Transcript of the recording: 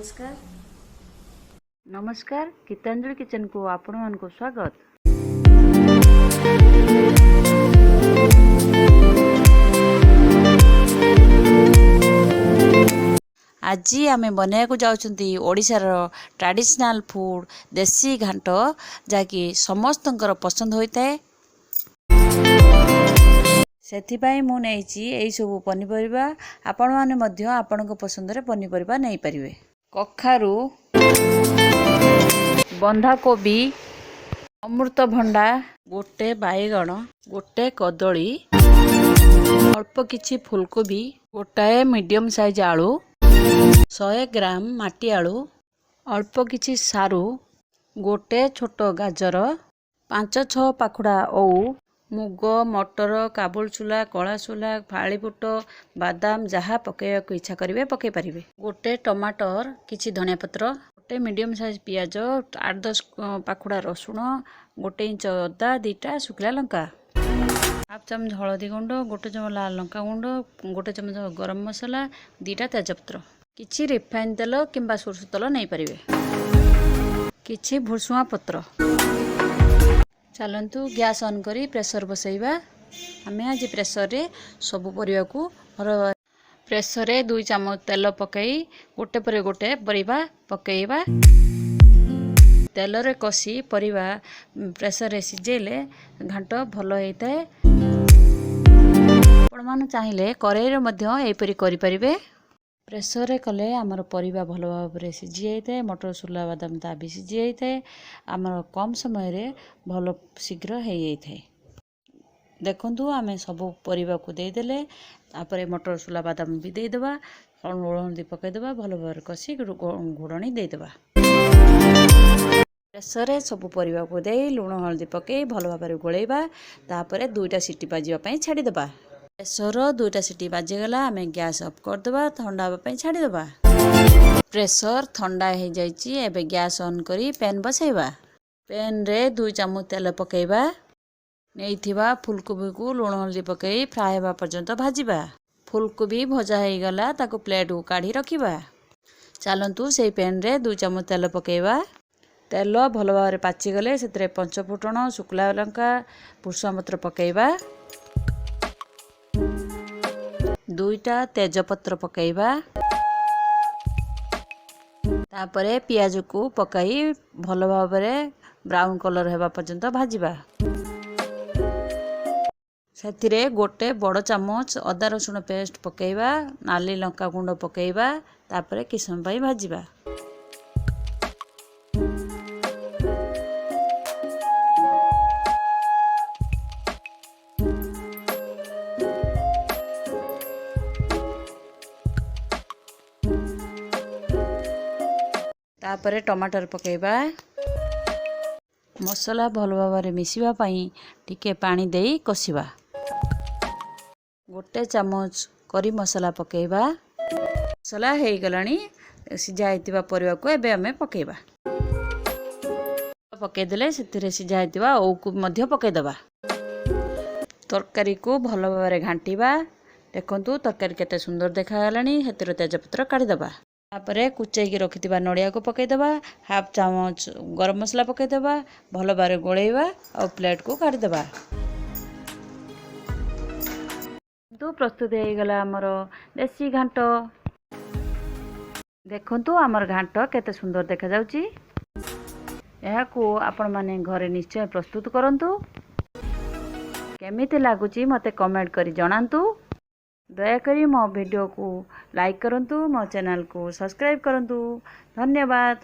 ନମସ୍କାର। ନମସ୍କାର, ଗୀତାଞ୍ଜଳି କିଚେନକୁ ଆପଣମାନଙ୍କୁ ସ୍ୱାଗତ। ଆଜି ଆମେ ବନାଇବାକୁ ଯାଉଛନ୍ତି ଓଡ଼ିଶାର ଟ୍ରାଡ଼ିସନାଲ୍ ଫୁଡ଼୍ ଦେଶୀ ଘାଣ୍ଟ, ଯାହାକି ସମସ୍ତଙ୍କର ପସନ୍ଦ ହୋଇଥାଏ। ସେଥିପାଇଁ ମୁଁ ନେଇଛି ଏଇସବୁ ପନିପରିବା। ଆପଣମାନେ ମଧ୍ୟ ଆପଣଙ୍କ ପସନ୍ଦରେ ପନିପରିବା ନେଇପାରିବେ। କଖାରୁ, ବନ୍ଧାକୋବି, ଅମୃତଭଣ୍ଡା, ଗୋଟେ ବାଇଗଣ, ଗୋଟେ କଦଳୀ, ଅଳ୍ପ କିଛି ଫୁଲକୋବି, ଗୋଟାଏ ମିଡ଼ିୟମ୍ ସାଇଜ୍ ଆଳୁ, 100 ଗ୍ରାମ ମାଟି ଆଳୁ, ଅଳ୍ପ କିଛି ସାରୁ, ଗୋଟେ ଛୋଟ ଗାଜର, ପାଞ୍ଚ ଛଅ ପାଖୁଡ଼ା ଓଉ, ମୁଗ, ମଟର, କାବୁଲ ସୋଲା, କଳା ସୋଲା, ଫାଳିବୁଟ, ବାଦାମ, ଯାହା ପକାଇବାକୁ ଇଚ୍ଛା କରିବେ ପକାଇ ପାରିବେ। ଗୋଟେ ଟମାଟର, କିଛି ଧନିଆ ପତ୍ର, ଗୋଟେ ମିଡ଼ିୟମ୍ ସାଇଜ୍ ପିଆଜ, 8-10 ପାଖୁଡ଼ା ରସୁଣ, 1 ଇଞ୍ଚ ଅଦା, 2ଟା ଶୁଖିଲା ଲଙ୍କା, ହାଫ୍ ଚାମଚ ହଳଦୀ ଗୁଣ୍ଡ, 1 ଚାମଚ ଲାଲ ଲଙ୍କା ଗୁଣ୍ଡ, 1 ଚାମଚ ଗରମ ମସଲା, 2ଟା ତେଜପତ୍ର, କିଛି ରିଫାଇନ୍ ତେଲ କିମ୍ବା ସୋରିଷ ତେଲ ନେଇପାରିବେ, କିଛି ଭୃସୁଙ୍ଗା ପତ୍ର। ଚାଲନ୍ତୁ, ଗ୍ୟାସ୍ ଅନ୍ କରି ପ୍ରେସର ବସାଇବା। ଆମେ ଆଜି ପ୍ରେସରରେ ସବୁ ପରିବାକୁ ଭଲ। ପ୍ରେସରରେ 2 ଚାମଚ ତେଲ ପକାଇ ଗୋଟେ ପରେ ଗୋଟେ ପରିବା ପକାଇବା। ତେଲରେ କଷି ପରିବା ପ୍ରେସରରେ ସିଝେଇଲେ ଘାଣ୍ଟ ଭଲ ହେଇଥାଏ। ଆପଣମାନେ ଚାହିଁଲେ କରେଇରେ ମଧ୍ୟ ଏହିପରି କରିପାରିବେ। ପ୍ରେସରରେ କଲେ ଆମର ପରିବା ଭଲ ଭାବରେ ସିଝି ଯାଇଥାଏ। ମଟର, ସୋଲା, ବାଦାମ ତା ବି ସିଝି ଯାଇଥାଏ। ଆମର କମ୍ ସମୟରେ ଭଲ ଶୀଘ୍ର ହେଇଯାଇଥାଏ। ଦେଖନ୍ତୁ, ଆମେ ସବୁ ପରିବାକୁ ଦେଇଦେଲେ। ତାପରେ ମଟର, ସୋଲା, ବାଦାମ ବି ଦେଇଦେବା। ଲୁଣ, ହଳଦୀ ପକାଇଦେବା। ଭଲ ଭାବରେ କଷି ଘୋଡ଼ଣୀ ଦେଇଦେବା। ପ୍ରେସରରେ ସବୁ ପରିବାକୁ ଦେଇ ଲୁଣ, ହଳଦୀ ପକାଇ ଭଲ ଭାବରେ ଗୋଳେଇବା। ତାପରେ ଦୁଇଟା ସିଟି ବାଜିବା ପାଇଁ ଛାଡ଼ିଦେବା। ପ୍ରେସର ଦୁଇଟା ସିଟି ବାଜିଗଲା। ଆମେ ଗ୍ୟାସ୍ ଅଫ୍ କରିଦେବା। ଥଣ୍ଡା ହେବା ପାଇଁ ଛାଡ଼ିଦେବା। ପ୍ରେସର ଥଣ୍ଡା ହେଇଯାଇଛି। ଏବେ ଗ୍ୟାସ୍ ଅନ୍ କରି ପ୍ୟାନ୍ ବସାଇବା। ପ୍ୟାନ୍ରେ 2 ଚାମଚ ତେଲ ପକାଇବା। ନେଇଥିବା ଫୁଲକୋବିକୁ ଲୁଣ, ହଳଦୀ ପକାଇ ଫ୍ରାଏ ହେବା ପର୍ଯ୍ୟନ୍ତ ଭାଜିବା। ଫୁଲକୋବି ଭଜା ହେଇଗଲା। ତାକୁ ପ୍ଲେଟ୍କୁ କାଢ଼ି ରଖିବା। ଚାଲନ୍ତୁ, ସେଇ ପ୍ୟାନ୍ରେ 2 ଚାମଚ ତେଲ ପକାଇବା। ତେଲ ଭଲ ଭାବରେ ପାଚିଗଲେ ସେଥିରେ ପଞ୍ଚଫୁଟଣ, ଶୁଖିଲା ଲଙ୍କା, ଭୃଷଙ୍ଗ ପତ୍ର ପକାଇବା। ଦୁଇଟା ତେଜପତ୍ର ପକାଇବା। ତାପରେ ପିଆଜକୁ ପକାଇ ଭଲ ଭାବରେ ବ୍ରାଉନ୍ କଲର୍ ହେବା ପର୍ଯ୍ୟନ୍ତ ଭାଜିବା। ସେଥିରେ ଗୋଟେ ବଡ଼ ଚାମଚ ଅଦା ରସୁଣ ପେଷ୍ଟ ପକାଇବା। ନାଲି ଲଙ୍କା ଗୁଣ୍ଡ ପକାଇବା। ତାପରେ କିଛି ସମୟ ପାଇଁ ଭାଜିବା। ତାପରେ ଟମାଟର ପକାଇବା। ମସଲା ଭଲ ଭାବରେ ମିଶିବା ପାଇଁ ଟିକେ ପାଣି ଦେଇ କଷିବା। 1 ଚାମଚ କରି ମସଲା ପକାଇବା। ମସଲା ହେଇଗଲାଣି। ସିଝା ହେଇଥିବା ପରିବାକୁ ଏବେ ଆମେ ପକାଇବା। ପକାଇଦେଲେ ସେଥିରେ ସିଝା ହେଇଥିବା ଓଉକୁ ମଧ୍ୟ ପକାଇଦେବା। ତରକାରୀକୁ ଭଲ ଭାବରେ ଘାଣ୍ଟିବା। ଦେଖନ୍ତୁ, ତରକାରୀ କେତେ ସୁନ୍ଦର ଦେଖାଗଲାଣି। ସେଥିରୁ ତେଜପତ୍ର କାଢ଼ିଦେବା। ତାପରେ କୁଚେଇକି ରଖିଥିବା ନଡ଼ିଆକୁ ପକାଇଦେବା। ହାଫ୍ ଚାମଚ ଗରମ ମସଲା ପକାଇଦେବା। ଭଲ ଭାବରେ ଗୋଳେଇବା ଆଉ ପ୍ଲେଟ୍କୁ କାଢ଼ିଦେବା। କିନ୍ତୁ ପ୍ରସ୍ତୁତ ହେଇଗଲା ଆମର ଦେଶୀ ଘାଣ୍ଟ। ଦେଖନ୍ତୁ, ଆମର ଘାଣ୍ଟ କେତେ ସୁନ୍ଦର ଦେଖାଯାଉଛି। ଏହାକୁ ଆପଣମାନେ ଘରେ ନିଶ୍ଚୟ ପ୍ରସ୍ତୁତ କରନ୍ତୁ। କେମିତି ଲାଗୁଛି, ମୋତେ କମେଣ୍ଟ କରି ଜଣାନ୍ତୁ। ଦୟାକରି ମୋ ଭିଡ଼ିଓକୁ ଲାଇକ୍ କରନ୍ତୁ, ମୋ ଚ୍ୟାନେଲକୁ ସବସ୍କ୍ରାଇବ୍ କରନ୍ତୁ। ଧନ୍ୟବାଦ।